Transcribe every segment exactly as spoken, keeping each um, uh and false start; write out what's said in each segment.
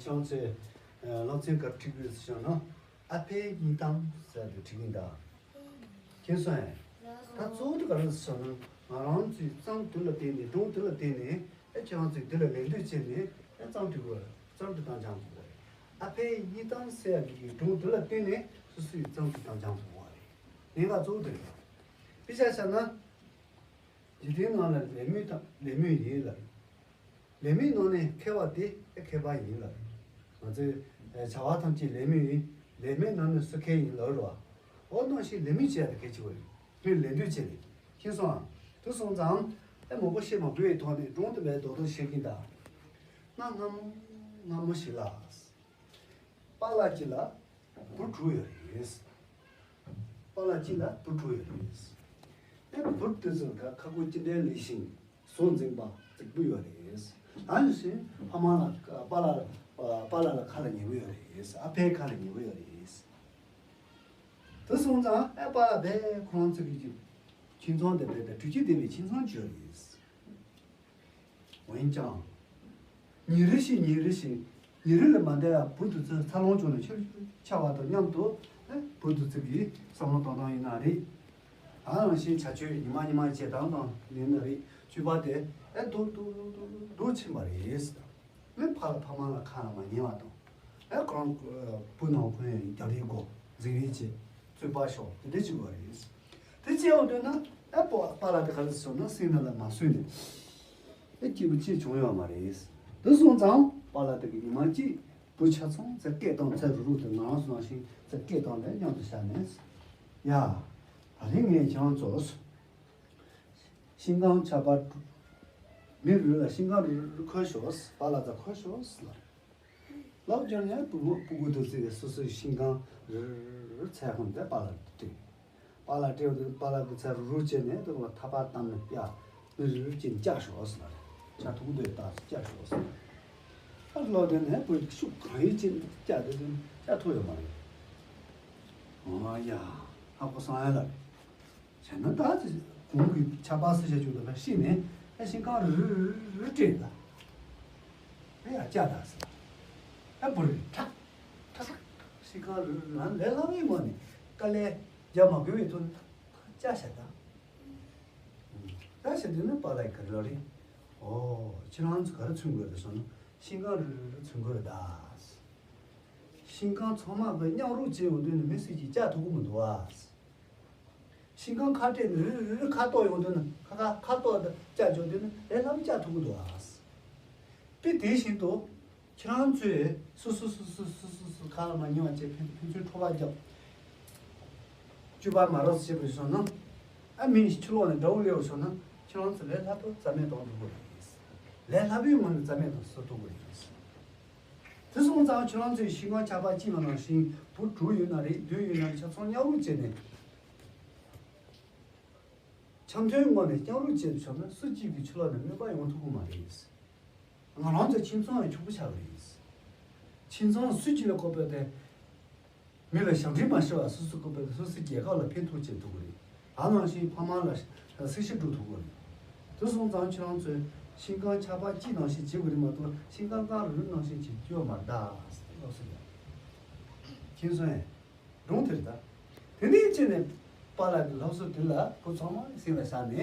ཤང་ཚེ་ལག་ཚན་གར་ཁྲིད་དགོས་ཟེར་ན། ཨ་ཕའི་སྙིང་གཏམ་ཟེར་དུ་ཁྲིད་ཀྱིན་གདའ། མཁྱེན་སོང་ཨེ། ད་གཙོ་བོ་དེ་ག་རེ་ཟེར་ན། ང་རང་ཚོའི་གཙང་དེ་ལ་བརྟེན་ནས། སྒྲུང་དེ་ལ་བརྟེན་ནས། ཨེ་ཁྱེད་རང་ཚོས་དེ་ལ་ལད་ཟློས་བྱས་ནས། ཨེ་གཙང་དུས་གོ་གཙང་དུ་བཏང་སྦྱངས་དགོས་རེད། ཨ་ཕའི་སྙིང་གཏམ་ཟེར་ཡག་གི་སྒྲུང་དེ་ལ་བརྟེན་ནས་སོ་སོའི་གཙང་དུ་བཏང་སྦྱངས་དགོས་རེད། གནད་འགག་གཙོ་བོ་དེ་རེད། དཔེ་ཆ་བཞག་ན། འཇིག་རྟེན་ནང་ལ་ལད་མོ་དང་ལད་མོ་ཡིན་ལབ། ལད་མོའི་ནང་ནས་མཁས་པ་དེ་ཨེ་མཁས་པ་ཡིན་ལབ། ང་ཚོས་ཨེ་བྱ་བ་ཐམས་ཅད་ལད་མོ་ཡིན། ལད་མོའི་ནང་ནས་སུ་མཁས་ཡིན་ལབ་རོ། འོ་ནང་བཞིན་ལད་མོ་བྱེད་ཡག་དེ་གལ་ཆེ་བ་ཡིན། མོས་ལད་ཟློས་བྱས་ནས། མཁྱེན་སོང་ཨ། དེ་སོང་ཙང་ཨེ་མང་པོ་བཤད་མ་དགོས་པའི་ཐོག་ནས་སྒྲུང་དེ་བས་རྡོག་རྡོག་བཤད་ཀྱིན་གདའ། གནའ་སྔ་མོ་སྔ་མོ་ཞིག་ལ། པཱ་ལགས་གཅིག་ལ་བུ་དྲུག་ཡོད་རེད། པཱ་ལགས་གཅིག་ལ་བུ་དྲུག་ཡོད་རེད། ཨེ་བུ་དེ་ཚོ་ག་ཁ་ཁུ་ཅི་འདྲའི་ལེགས་ཤིང་བཟོ་འཛིན་པ་རྫིག་པོ་ཡོད་རེད། ད་ནི་བཞིན་ཕ་མ་ལ་པཱ་ལགས་པཱ་ལགས་ལ་ཁ་ལ་ཉེ་པོ་ཡོད་རེད། ཨ་ཕའི་ཁ་ལ་ཉེ་པོ་ཡོད་རེད། དེ་སོང་ཙང་ཨེ་པཱ་ལགས་བས་ཁོ་རང་ཚོ་གི་ཁྱིམ་ཚང་དེ་བས་ད་དྲི་ཆུ་ལྡན་པའི་ཁྱིམ་ཚང་ཅིག་ཡོད་རེད། འོན་ཀྱང་། ཉིན་རེ་བཞིན་ཉིན་རེ་བཞིན་ཉིན་རེ་ལས་མ་འདས་པར་བུ་དེ་ཚོ་འཚར་ལོངས་བྱུང་ནས་ཆེར་ཆགས་པ་དང་མཉམ་དུ། ཨེ་བུ་དེ་ཚོ་གི་བསམ་བློ་གཏོང་སྟངས་ཡིན་ན་རེད། ད་ནང་བཞིན་བྱ་སྤྱོད་ཉི་མ་ཉི་མ་བྱེད་སྟངས་དང་ཡིན་ན་རེད། སྤྱོད་པ་དེ་ཨེ་སྡུག་སྡུག་སྡུག་སྡུག་སྡུག་ཕྱིན་པ་རེད། ཨེ་ཕ་ལ་ཕ་མ་ལ་ཁ་ལ་མ་ཉན་པ་དང་། ཨེ་ཁོ་རང་བུ་ནང་ཁོ་ཡང་རྒྱག་རེས་དགོས། འཛིང་རེས་བྱེད། རྩོད་པ་ཤོར། དེ་འདྲ་བྱེད་དགོས་རེད། དེ་བྱས་ཡོང་དུས་ན་ཨ་པོ་པཱ་ལགས་དེ་ག་རེ་ཟེར་ན། སེམས་ནང་ལ་མ་བཟོད་ནས་ཨེ་སྐྱིད་པོ་ཅིག་བྱུང་ཡོད་མ་རེད། དེ་སོང་ཙང་པཱ་ལགས་དེ་གི་ཉི་མ་གཅིག་བུ་ཆ་ཚང་ཚེ་སྐད་བཏང་། ཚེ་རུག་རུག་དེ་ང་རང་ཚོ་ནང་བཞིན་ཚེ་སྐད་བཏང་ནས་མཉམ་དུ་བཞག་ནས། ཡ། ད་རིང་ངས་ཁྱེད་རང་ཚོ་ཤིང་སྒང་ཆར་པ། མི་རུལ་ལ་ཤིང་སྒང་རུལ་རུལ་འཁོར་ཤོག་པཱ་ལགས་ཚོ་འཁོར་ཤོག་ལ། ལབ་བྱས་ནས་སྤུ་གུ་སྤུ་གུ་དེ་ཚོས་སོ་སོའི་ཤིང་སྒང་རུལ་རུལ་འཚལ་ཁོམ་དེ་པཱ་ལགས་སྤྲད། པཱ་ལགས་སྤྲད་དུས་པཱ་ལགས་ཀྱིས་ཚར་རུ་རུ་བྱས་ནས་དེ་ལ་ཐག་པ་བཏང་ནས་ཡ། མི་རུལ་རུལ་བྱས་ནས་བཀྱག་ཤོག་ཟེར་ལ། ཆ་ཐུག་འདོད་ད་བཀྱག་ཤོག་ཟེར། ཨ་ལོ་དེ་ནས་བུ་ཤུགས་གང་ཡོད་ཅིག་བཀྱག་དེ་དུས་བཀྱག་ཐུབ་ཡོད་མ་རེད། ཨ་ཡ། ཧ་གོ་སོང་ཡ་ལ། བྱས་ན་ད་གོང་གི་ཆར་པ་སེར་ཆ་བྱུང་དུས་ལ་ཤི་ནས་ཨ་ཤིང་སྒང་རུལ་རུལ་རུལ་སྤྲད་ད། ཨ་ཡ་བཀྱག་ད་ཟེར། ཨ་བུ་རེ་ཁྲག་ཁྲག་ཤིང་སྒང་རུལ་རུལ་ལ་ལས་སླ་བའི་ངོ་ནས་དཀའ་ལས་རྒྱག་མ་དགོས་པའི་ཐོག་ནས་བཀྱག་བཞག་ད། བཀྱག་བཞག་དུས་ནི་པཱ་ལགས་ཀྱིས་ག་རེ་ལབ་རེད། ཨོ། ཁྱེད་རང་ཚོ་ག་རེ་མཚོན་དགོས་རེད་ཟེར་ན། ཤིང་སྒང་རུལ་རུལ་མཚོན་དགོས་རེད་ད། ཤིང་སྒང་ཚང་མ་གི་མཉམ་རུབ་བྱས་ཡོང་དུས་ནི་མི་སུ་གཅིག་བཀྱག་ཐུབ་ཀྱི་མི་འདུག་ཨ། ཤིང་སྒང་ཁ་སྤྲད་ནས་རུལ་རུལ་ཁ་གཏོར་ཡོང་དུས་ནི་ཁ་ཁ་ཁ་གཏོར་དང་བཀྱག་འཇོག་དུས་ནི་ལས་སླ་པོ་བཀྱག་ཐུབ་ཀྱི་འདུག་ཨ། དཔེ་དེ་བཞིན་དུ་ཁྱེད་རང་ཚོས་སོ་སོ་སོ་སོ་སོ་སོ་སོ་ཁ་ལ་མ་ཉན་པ་བྱས། ཕན་ཕན་ཚུན་འཕྲོག་པ་རྒྱབ། སྤྱོད་པ་མ་རབས་བྱེད་པ་སོང་ན། ཨ་མི་ཕྱི་ལོགས་ནས་དགྲ་བོ་སླེབས་སོང་ན་ཁྱེད་རང་ཚོ་ལས་སླ་པོ་རྩ་མེད་གཏོང་ཐུབ་ཀྱི་རེད། ལས་སླ་པོའི་ངང་ནས་རྩ་མེད་གཏོང་ཐུབ་ཀྱི་རེད། དེ་སོང་ཙང་ཁྱེད་རང་ཚོས་ཤིང་སྒང་ཆར་པ་གཅིག་ལ་ནང་བཞིན་བུ་དྲུག་ཡོད་ན་རེད། བདུན་ཡོད་ན་རེད། ཆ་ཚང་མཉམ་རུབ་བྱས་ནས། འཆམ་མཐུན་ངང་ནས་མཉམ་རུབ་བྱས་ཆོག་ན་སུ་གཅིག་གི་ཕྱི་ལོགས་ནས་གནོད་པ་ཡོང་ཐུབ་ཀྱི་མ་རེད། ང་རང་ཚོའི་ཁྱིམ་ཚང་ཡང་ཕྱུག་པོ་ཆགས་ཀྱི་རེད། ཁྱིམ་ཚང་སུ་གཅིག་ལ་བཀོད་པ་དེ། མི་ལ་ཞབས་འདྲེན་མ་བྱས་པ་སོ་སོ་བཀོད་པ་དེ་སོ་སོའི་རྒྱལ་ཁབ་ལ་ཕན་ཐོགས་བྱེད་ཐུབ་ཀྱི་རེད། ད་ནང་བཞིན་ཕ་མ་ལ་སྲི་ཞུ་སྒྲུབ་ཐུབ་ཀྱི་རེད། དེ་སོང་ཙང་ཁྱེད་རང་ཚོས་ཤིང་སྒང་ཆར་པ་གཅིག་ནང་བཞིན་བྱེད་དགོས་རེད་མ་གཏོགས། ཤིང་སྒང་སྒང་རུལ་ནང་བཞིན་བྱེད་རྒྱུ་ཡོད་མ་རེད་ད། ལགས་སོ་ཡ། མཁྱེན་སོང་ངས། སྒྲུང་དེ་རེད་ད། དེ་ནས་ཕྱིན་ནས་པཱ་ལགས་ཀྱི་སློབ་གསོ་དེ་ལ་བུ་ཚང་མ་གསེང་ལ་བཞག་ནས།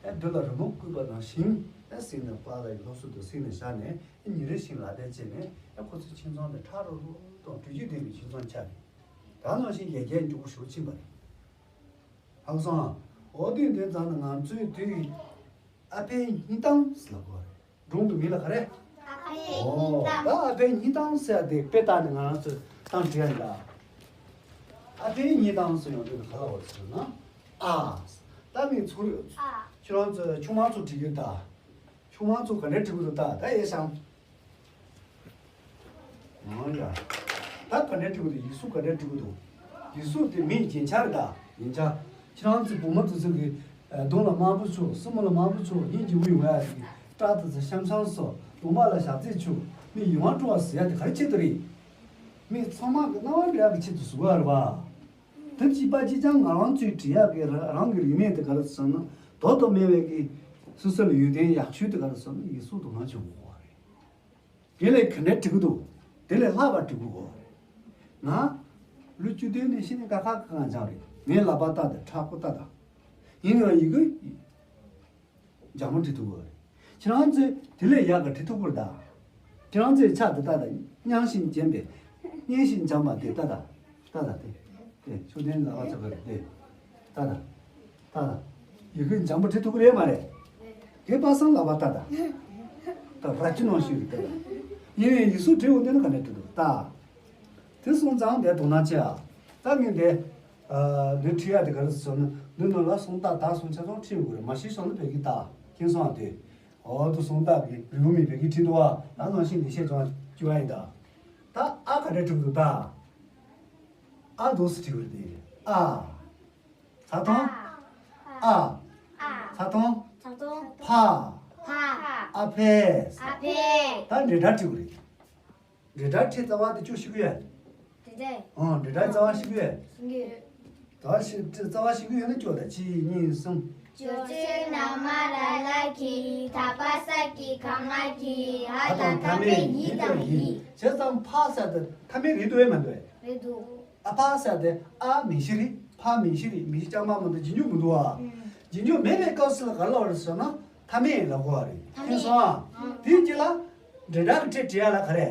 ཨེ་བདུད་ལ་རི་མོ་བརྐོས་པ་ནང་བཞིན། ཨེ་གསེང་ནས་པཱ་ལགས་ཀྱི་སློབ་གསོ་དེ་གསེང་ལ་བཞག་ནས། ཨེ་ཉིན་རེ་བཞིན་ལག་དེབ་བྱས་ནས། ཨེ་ཁོ་ཚོའི་ཁྱིམ་ཚང་དེ་ཁྲ་རོ་རོ་དང་དྲི་ཆུ་ལྡན་པའི་ཁྱིམ་ཚང་ཆགས་རེད། ད་ནང་བཞིན་ཡར་རྒྱས་མགྱོགས་པོ་ཞེ་པོ་ཕྱིན་པ་རེད། ཧང་སང་། འོ་དེ་དེ་ཙང་ནས་ང་ཚོའི་དུས་ཨ་ཕའི་སྙིང་གཏམ་ཟེར་ལབ་དགོས་རེད། སྒྲུང་གི་མིང་ལ་ག་རེ། ཨ་ཕའི་སྙིང་གཏམ། ཨོ། ད་ཨ་ཕའི་སྙིང་གཏམ་ཟེར་ཡ་དེ་དཔེ་བལྟས་ནས་ང་རང་ཚོས་གཏམ་བྲིས་ཡ་ཡིན་ད། ཨ་ཕའི་སྙིང་གཏམ་ཟེར་ཡོང་དུས་ག་ལ་བར་ཟེར་ན། ཨ། ད་མི་ཚོ། ཨ། ཁྱོད་རང་ཚོ་ཆུང་མ་ཚོ་བྲིས་ཡོད་ད། ཆུང་མ་ཚོ་ག་འདྲ་བྲིས་ཀྱི་འདུག་ད། ད་ཡེ་ཤང་། ཨོ་ཡ། ད་ག་འདྲ་བྲིས་ཀྱི་འདུག་ཡིག་གཟུགས་ག་འདྲ་བྲིས་ཀྱི་འདུག་ཡིག་གཟུགས་དེ་མིའི་རྒྱན་ཆ་རེད་ད། རྒྱན་ཆ། ཁྱེད་རང་ཚོའི་བུ་མོ་དེ་ཚོ་གིས། ཨ། གདོང་ལ་དམར་པོ་བྱུག་སྲིན་མོ་ལ་དམར་པོ་བྱུག་སྙིང་རྗེ་བོ་ཡོང་ཡ་ཟེར་གི། སྐྲ་དེ་ཚོ་ཤམ་ཤམ་བཟོ། གདོང་པ་ལ་ཞག་ཚི་བྱུག་མི་ཡིད་དབང་འཕྲོག་པ་ཟེར་ཡ་དེ་ག་རེ་ཆེད་དུ་རེད། མི་ཚང་མ་གི་རྣ་བ་འགྲོ་ཡ་གི་ཆེད་དུ་བཟོ་གི་ཡོད་རེད་པ། དེ་གཅིག་པ་གཅིག་རྐྱང་ང་རང་ཚོའི་བྲིས་ཡག་གི་ར་རང་གི་རིག་གནས་དེ་ག་རེ་ཟེར་ན། དོ་དོ་མེད་པའི་གི་སོ་སོ་ལ་ཡོན་ཏན་ཡག་ཤོས་དེ་ག་རེ་ཟེར་ན་ཡིག་གཟུགས་དང་ལམ་ཆེན་པོ་རེད། དེ་ལས་ག་འདྲ་བྲིས་ཀྱི་འདུག་དེ་ལས་ལྷག་པ་འབྲི་དགོས་གོ། ང་ལོ་བཅུ་བདུན་ནས་ཤི་ནས་ཀ་ཁ་ག་ང་སྦྱངས་རེད། ངས་ལག་པ་ལྟ་དང་མཁྲེགས་པོ་ལྟ་དང་། ཡིན་ཡང་ཡི་གེ་འཇམ་པོ་འབྲི་ཐུབ་གོ་རེད། ཁྱེད་རང་ཚོས་དེ་ལས་ཡག་ག་འབྲི་ཐུབ་གོ་རེད་ད། ཁྱེད་རང་ཚོས་ཕྱག་དེ་ལྟ་དང་། མཉམ་ཞིང་འཇམ་པའི། སྙན་ཞིང་འཇམ་པ་དེ་ལྟ་དང་། ལྟ་དང་དེ། དེ་ཕྱོགས་དེ་ལ་བ་ཚ་ག་རེད་དེ། ལྟ་དང་། ལྟ་དང་། ཡི་གེ་འཇམ་པོ་འབྲི་ཐུབ་གོ་རེད་མ་རེད། དེ་པ་སངས་ལག་པ་ལྟ་དང་། ད་ར་ཅི་ནང་ཞིག་རེད་ལྟ་དང་། ཡིན་ཡང་ཡིག་གཟུགས་འབྲི་འོང་དེ་ནི་ག་ནས་འབྲི་འདུག་ལྟ། དེ་སོང་ཙང་དེ་དོ་སྣང་བྱེད་ཨ། ད་ངས་དེ། ཨ། འདི་བྲིས་ཡ་དེ་ག་རེ་ཟེར་ན། འདི་ནང་ལ་སུམ་རྟགས་དག་སུམ་ཆ་ཚང་བྲིས་དགོས་རེད། མ་ཤེས་སོང་ན་བོད་ཀྱི་དག་མཁྱེན་སོང་ཨ་དེ། འོ་དུ་སུམ་རྟགས་ཀྱི་རིང་མོ་མེད་བོད་ཀྱི་བྲིས་འདུག་ཨ། ད་ནང་བཞིན་ལེགས་བཤད་ལྗོན་དབང་བཅུ་པ་ཡིན་ད། ད་ཨ་ག་འདྲ་བྲིས་དགོས་འདུག་ད། ཨ་འདུག་སེ་བྲིས་དགོས་རེད་དེ། ཨ། ཚ་ཐོང་། ཨ། ཚ་ཐོང་། ཚ་ཐོང་། ཕ། ཕ། ཨ་ཕས། ཨ་ཕས། ད་འབྲེལ་སྒྲ་བྲིས་དགོས་རེད། འབྲེལ་སྒྲ་ཕྲད་རྩ་བ་དེ་བཅུ་ཤེས་ཀྱི་ཡོད། འབྲེལ་སྒྲ། ཨང་། འབྲེལ་སྒྲ་རྩ་བ་ཤེས་ཀྱི་ཡོད། ཤེས་ཀྱི་ཡོད། རྩ་བ་ཤེས། རྩ་བ་ཤེས་ཀྱི་ཡོད་ན་བཅུ་དང་། གཅིག་གཉིས་གསུམ། ཇོ་ཇོ་ན་མ་ར་ལ་གི། ད་པ་ས་གི། ག་ང་གི། ཨ་དང་མཐའ་མེད་ཡི་དང་ཡི། བྱས་ཙང་ཕ་ཟེར་དེ་མཐའ་མེད་རེད་འདུག་ཨེ་མ་འདུག་ཨེ། རེད་འདུག་ཨ་ཕ་ཟེར་དེ་ཨ་མིང་གཞི་རེད། ཕ་མིང་གཞི་རེད། མིང་གཞི་རྐྱང་པ་མ་གཏོགས་རྗེས་འཇུག་མི་འདུག་ཨ། རྗེས་འཇུག་མེད་པའི་སྐབས་སུ་ལ་ག་ལ་བར་ཟེར་ན་མཐའ་མེད་ལ་གོ་བ་རེད། མཐའ་མེད། མཁྱེན་སོང་ཨ། དེའི་རྗེས་ལ་འབྲེལ་སྒྲ་གི་ཕྲད་བྲིས་ཡ་ལ་ག་རེ།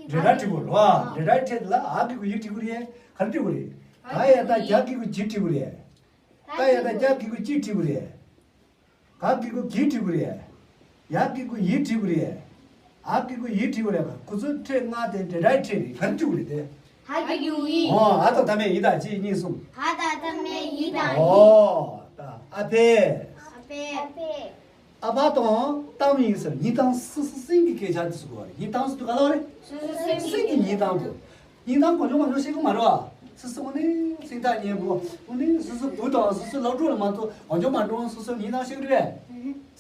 འབྲེལ་སྒྲ་བྲིས་དགོས་རེད་བ། འབྲེལ་སྒྲ་ཕྲད་ལ་ཨ་གི་གུ་ཡི་བྲིས་དགོས་རེད། ག་རེ་བྲིས་དགོས་རེད། ག་ཡ་བཏགས་གྱ་གི་གུ་གྱི་བྲིས་དགོས་རེད། ཏ་ཡ་བཏགས་ཏྱ་གི་གུ་ཏྱི་བྲིས་དགོས་རེད། ག་གི་གུ་གི་བྲིས་དགོས་རེད། ཡ་གི་གུ་ཡི་བྲིས་དགོས་རེད། འ་གི་གུ་ཡི་བྲིས་དགོས་རེད། ཁོ་ཚོའི་ཕྲད་ལྔ་དེ་འབྲེལ་སྒྲའི་ཕྲད་རེད། ག་རེ་བྲིས་དགོས་རེད་དེ། འ་གི་གུ་ཡི། འོ། འ་དང་མཐའ་མེད་ཡི་དང་། གཅིག་གཉིས་གསུམ། འ་དང་མཐའ་མེད་ཡི་དང་ཡི། འོ། ད་ཨ་ཕས། ཨ་ཕས། ཨ་ཕ་དང་གཏམ་ཡིན་ཟེར། ཡིན་གཏམ་སུ་སུ་སེང་གི་སྐད་ཆ་དེ་ཟེར་དགོས་པ་རེད། ཡིན་གཏམ་ཟེར་དུས་ག་ལ་བ་རེད། སུ་སུ་སེང་གི། སེང་གི་ཡིན་གཏམ་དེ། ཡིན་གཏམ་གང་བྱུང་མང་བྱུང་བཤད་གི་མ་རེད་བ། སུ་སུ་འོ་ནི་སེང་ཐག་ཉེ་པོ། འོ་ནི་སུ་སུ་བུ་དང་སུ་སུ་སློབ་གྲོགས་ལ་མ་གཏོགས་གང་བྱུང་མང་བྱུང་སུ་སུ་ཡིན་གཏམ་བཤད་གི་རེད།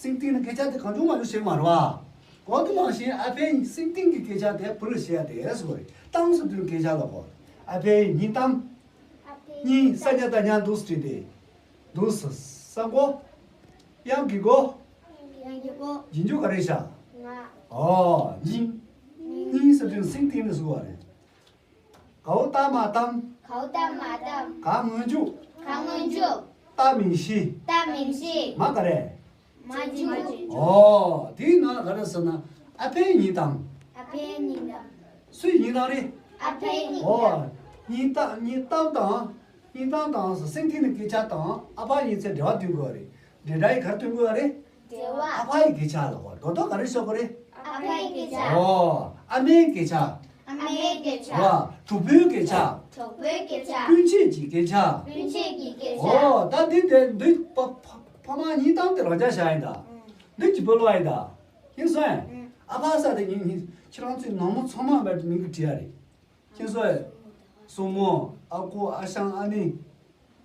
སེང་སྟེང་ནི་སྐད་ཆ་དེ་གང་བྱུང་མང་བྱུང་བཤད་གི་མ་རེད་བ། འོ་དེ་ནང་བཞིན་ཨ་ཕའི་སེང་སྟེང་གི་སྐད་ཆ་དེ་བུ་ལ་བཤད་ཡ་དེ་ཟེར་དགོས་རེད། གཏམ་ཟེར་དུས་སྐད་ཆ་ལ་གོ། ཨ་ཕའི་ཡིན་གཏམ། གཉིས། ས་ཉ་ད་ཉ་འདུག་སེ་བྲིས་ཏེ། འདུག་སེ། ས་མགོ། དབྱངས་ཀྱི་མགོ། དབྱངས་ཀྱི་མགོ། རྗེས་འཇུག་ག་རེ་བཞག་ང་། ཨོ། གཉིས། གཉིས་ཟེར་དུས་སེང་སྟེང་ནས་ཟེར་བ་རེད། གའོ་ཏ་མ་གཏམ། གའོ་ཏ་མ་གཏམ། ག་སྔོན་འཇུག་ག་སྔོན་འཇུག་ཏ་མིང་གཞི། ཏ་མིང་གཞི། མ་ག་རེ། མ་རྗེས་འཇུག་ཨོ། དེའི་ནང་ལ་ག་རེ་ཟེར་ན། ཨ་ཕའི་ཡིན་གཏམ། ཨ་ཕའི་ཡིན་གཏམ། སུའི་ཡིན་གཏམ་རེད། ཨ་ཕའི་ཡིན་གཏམ། ཨོ། ཡིན་གཏམ། ཡིན་གཏམ་དང་། ཡིན་གཏམ་དང་སེང་སྟེང་ནས་སྐད་ཆ་དང་ཨ་ཕ་ཡིན་ཚེ་འབྲེལ་བ་སྟོན་དགོས་པ་རེད། འབྲེལ་སྒྲ་ཡིས་ག་རེ་སྟོན་དགོས་པ་རེད། འབྲེལ་བ། ཨ་ཕ་ཡི་སྐད་ཆ་ལ་གོ། རྡོག་རྡོག་ག་རེ་ཤོག་གི་རེད། ཨ་ཕ་ཡི་སྐད་ཆ། ཨོ། ཨ་མའི་སྐད་ཆ། ཨ་མའི་སྐད་ཆ། ཨོ། གྲོགས་པོའི་སྐད་ཆ། གྲོགས་པོའི་སྐད་ཆ། སྤུན་མཆེད་ཀྱི་སྐད་ཆ། སྤུན་མཆེད་ཀྱི་སྐད་ཆ། ཨོ། ད་འདི་དེ་འདི་ཕ་ཕ་ཕ་མ་གཉིས་གཏམ་དེ་རང་འཇགས་བཞག་ཡིན་ད། འདི་གཅིག་པོ་ལོག་ཡིན་ད། ཡིན་སོང་ཡ། ཨ་ཕ་ས་དེ་ཡིན་ཡིན། ཁྱེད་རང་ཚོའི་ནང་མི་ཚང་མ་བར་དུ་མིང་གི་བྲིས་ཡ་རེད། ཁྱེད་ཚོས་སྲུ་མོ། ཨ་ཁུ། ཨ་ཞང་། ཨ་ནེ།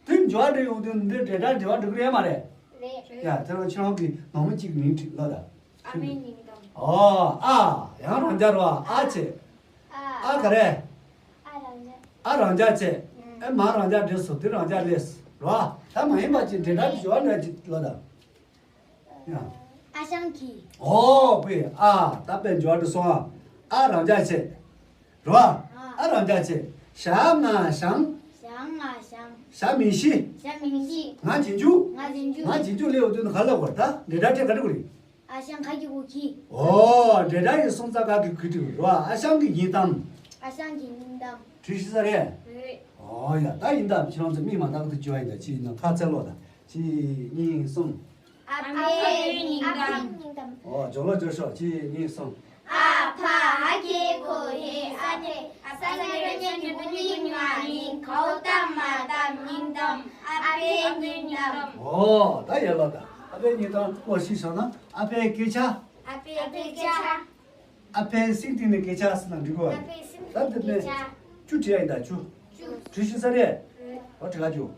དེ་འབྱོར་བ་འདྲ་ཡོང་དུས་འདི་འབྲེལ་སྒྲ་འབྲེལ་བ་འགྲིག་གི་རེད་མ་རེད། རེད། ཡ། དེ་རང་ཁྱེད་རང་གི་ནང་མི་གཅིག་གི་མིང་བྲིས་ལ་ད། ཨ་མའི་སྙིང་གཏམ། ཨོ། ཨ། ཡང་རང་འཇགས་རོ། ཨ་བྱས། ཨ། ཨ་ག་རེ། ཨ་རང་འཇགས། ཨ་རང་འཇགས་བྱས། ཨེ་མ་རང་འཇགས་འདྲེས་སོ། དེ་རང་འཇགས་ལས་རོ། ད་མ་ཡིན་པ་ཅིག་འབྲེལ་སྒྲ་འབྱོར་བ་འདྲ་ཅིག་ལ་ད། ཡ། ཨ་ཞང་གི། ཨོ་ཕི། ཨ། ད་དཔེ་འབྱོར་བ་འདྲ་སོང་ཨ། ཨ་རང་འཇགས་བྱས། རོ། ཨ་རང་འཇགས་བྱས། ཞ་ང་ཞང་། ཞ་ང་ཞང་། ཞ་མིང་གཞི། ཞ་མིང་གཞི། ང་རྗེས་འཇུག་ང་རྗེས་འཇུག་ང་རྗེས་འཇུག་ལས་འོ་དུས་ནི་ག་ལ་གོ་ད། འབྲེལ་སྒྲ་ཕྲད་ག་རེ་གོ་རེད། ཨ་ཞང་ག་གི་གུ་གི། ཨོ། འབྲེལ་སྒྲ་ཡིན་སོང་ཙང་ག་གི་གུ་བྲིས་རོ། ཨ་ཞང་གི་ཡིན་གཏམ། ཨ་ཞང་གི་ཡིན་གཏམ། བྲིས་ཤེས་ས་རེད། རེད། ཨོ་ཡ། ད་ཡིན་གཏམ། ཁྱེད་རང་ཚོ་མིག་མ་ལྟ་གི་དུ་བཅོས་ཡིན་ད། ཅི་ཡིན་ན་ཁ་ཚལ་ལོ་ད། གཅིག་གཉིས་གསུམ། ཨ་ཕའི་སྙིང་གཏམ། ཨོ། སྦྱོང་ལོ་སྦྱོང་ཤོག་གཅིག་གཉིས་གསུམ། ཨ་ཕ་ཧ་གི་གོ་ཧེ་ཨ་ཏེ། ཨ་ས་ན་ར་ཉ་ཉི་བུ་ཉི་ང་ནི། གའོ་ཏ་མ་གཏམ་སྙིང་གཏམ། ཨ་ཕའི་སྙིང་གཏམ། ཨོ། ད་ཡར་ལ་ད། ཨ་ཕའི་སྙིང་གཏམ་ལོ་ཤི་ཤོག་ན། ཨ་ཕའི་སྐད་ཆ། ཨ་ཕའི་སྐད་ཆ། ཨ་ཕའི་སེང་སྟེང་ནས་སྐད་ཆ་ཟེར་ན་འགྲིག་གོ། ཨ་ཕའི་སེང་སྟེང་ནས་སྐད་ཆ། ད་འདི་ནས་བཅུ་བྲིས་ཡ་ཡིན་ད། བཅུ། བཅུ་བྲིས་ཤེས་ས་རེད། རེད། ཨོ། བྲིས་ག་བཅུ།